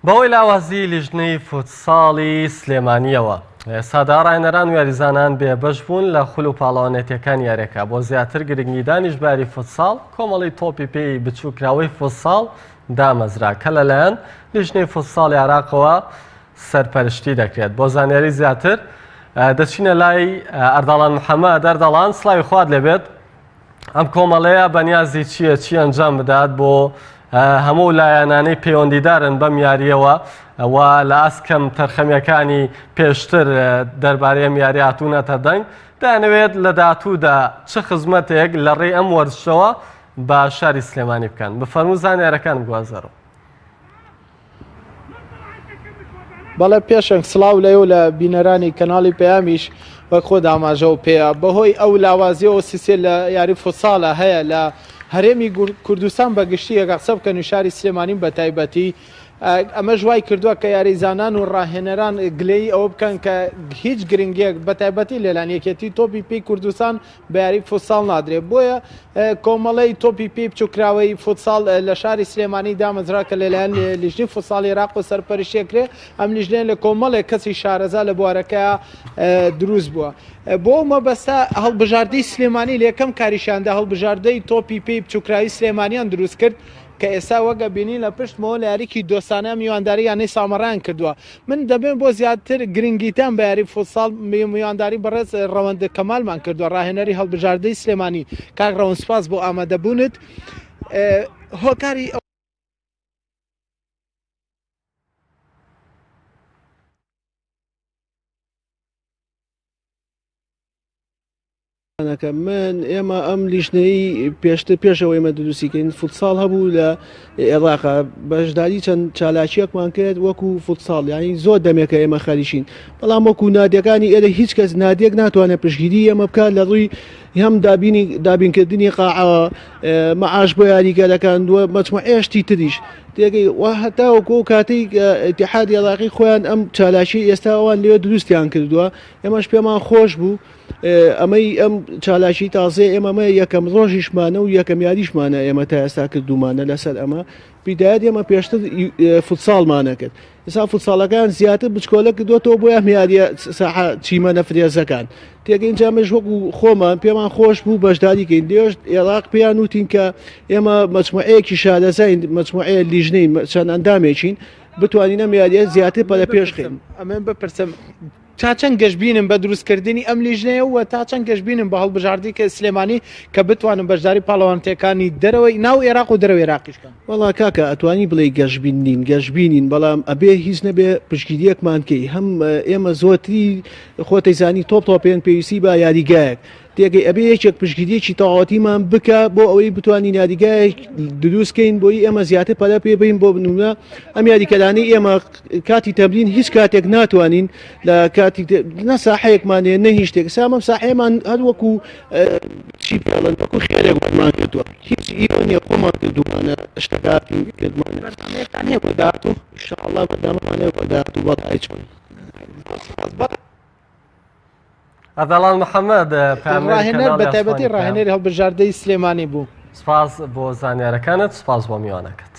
بەهۆی لاوازی لیژنەی فوتساڵی سلێمانییەوە، لە ئێستادا ڕاهێنەران و یاریزانان بێبەش بوون لە خول و پاڵەوانێتییەکانی یارییەکە، بۆ زیاتر گرنگیدانیش بە یاری فوتساڵ، کۆمەڵەی تۆپی پێی بچووکراوەی فوتساڵ دامەزرا کە لەلایەن لیژنەی فوتساڵی عێراقەوە سەرپەرشتی دەکرێت. بۆ زانیاری زیاتر دەچینە لای ئەرداڵان محەممەد. ئەردەڵان سڵاوی خوات لێبێت. ئەم کۆمەڵەیە بەنیازی چییە چی ئەنجام بدات بۆ هەموو لایەنانەی پەیوەندیدارن بەم یاریەوە و لە ئاست کەم تەرخەمیەکانی پێشتر دەربارەی ئەم یاری هاتوونەتە دەنگ دەیانەوێت لە داهاتوودا چ خزمەتێک لە ڕێی ئەم وەرزشەوە بە شاری سلێمانی بکەن بفەرموو زانیارەکان بگوازەرەوە. بەڵێ پێشەنگ سڵاو لە و لە بینەرانی کەناڵی پەیامیش وەک خۆت ئاماژەو پێیە بەهۆی ئەو لاوازیەوە سیسێ لە یاری فوتساڵە هەیە لە هەرێمی کوردستان بە گشتی ئەگە قسە بکەن و شاری سلێمانی بە تایبەتی ئەمەش وای کردووە کە یاریزانان و ڕاهێنەران گلەیی ئەوە بکەن کە هیچ گرنگیەک بە تایبەتی لەلایەن یەکێتی تۆپی پێی کوردستان بە یاری فوتساڵ نادرێت بۆیە کۆمەڵەی تۆپی پێی بچووکراوەی فوتساڵ لە شاری سلێمانی دامەزرا کە لەلایەن لیژنەی فوتساڵی عێراق و سەرپەرشتی ئەکرێ ئەم لیژنەیە لە کۆمەڵێک کەسی شارەزا لە بوارەکە دروست بووە بۆ ئەو مەبەستە هەڵبژاردەی سلێمانی لە یەکەم کاریشیاندا هەڵبژاردەی تۆپی پێی بچووکراوی سلێمانیان دروست کرد کە ئێستا وەک ئەبینین لە پشتمەوە لە یاریکی دۆستانە میوانداری یانەی سامەڕایان کردووە من دەبێم بۆ زیاتر گرنگیدان بە یاری فوتساڵ میوانداری بەڕێز ڕەوەند کەمالمان کردووە ڕاهێنەری هەڵبژاردەی سلێمانی کاک ڕەوەند سوپاس بۆ ئامادەبوونت هۆکاری ئەو نەکە من ئێمە ئەم لیژنەی پێشتر پێشەوە ئێمە دروستیکەین فوتساڵ هەبوو لە عێراقا بەشداری چەند چالاکیەکمان کرد وەکو فوتساڵ یانی زۆر دەمێکە ئێمە خەریکین بەڵام وەکو نادیەکانی ئێرە هیچ کەس نادیەک ناتوانێت پشگیری ئێمە بکات لە ڕووی هەم دابینی دابینکردنی قاعەوە مەعاش بۆ یاریگەرەکان دووە مەجموعەیە شتی تریش تێگەی و هەتاوەکو ئەو کاتەی ئیتیحادی عێراقی خۆیان ئەم چالاکی ئێستا ئەوان لێ دروستیان کردووە ئێمەش پێمان خۆش بوو ئەمەی ئەم چالاکی تازەیە ئێمە ئەمە یەکەم ڕۆژیشمانە و یەکەم یاریشمانە ئێمە تا ئێستا کردومانە لەسەر ئەمە بیدایەت ئێمە پێشتر فوتساڵمانە کرد ئێستا فوتساڵەکان زیاتر بچکۆلە کردوەوە بۆ ئەم یاریە ساحە چیمەنە فرێزەکان تێگەین جامش وەکو خۆمان پێمان خۆش بوو بەشداریکەین لێش عێراق پێیان وتین کە ئێمە مەجموعەیەکی شارەزاین مەجموعەیە لیژنەی چەند ئەندامێکین بتوانین ئەم یاریە زیاتر پەرە پێشخین ئەمن بپرسم تا چەند گەشبینن بە دروستکردنی ئەم لیژنەیە و تا چەند گەشبینن بە هەڵبژاردەی کە سلێمانی کە بتوانن بەشداری پاڵەوانێتیەکانی دەرەوەی ناو ئێراق و دەرەوەی ئێراقیش بکەن؟ وەڵا کاکە ئەتوانی بڵێی گەشبین نین گەشبینین بەڵام ئەبێ هیچ نەبێ پشتگیریەکمان کەی هەم ئێمە زۆرتری خۆتەیزانی تۆپ تۆپێن پێویستی بە یاریگایەک تێگەی ئەبێ یەکێک پشتگیریەکی تەواوەتیمان بکە بۆ ئەوەی بتوانین یاریگایەک دروست کەین بۆی ئێمە زیاتر پەرە پێ بین بۆ بنوونە ئەم یاریکەرانەی ئێمە کاتی تەمرین هیچ کاتێک ناتوانین لە کاتی نە ساحەیەکمان هەیە نە هیچ شتێک سامەم ساحەیەمان هەر وەکو چی پێڵن وەکو خێرێک وەرمان کردووە هیچ ئیوە نییە خۆمان کردومانە شتەکاتی کردمانە بەرنامەیەکتان هەیە بۆ داهاتوو ئینشاءڵڵا بەرنامەمان هەیە بۆ داهاتوو بەڵێ چۆن ئەردەڵان محەممەد ڕاهێنەر بە تایبەتی ڕاهێنەری هەڵبژاردەی سلێمانی بوو. سپاس بۆ زانیارەکانت سپاس بۆ میوانەکەت.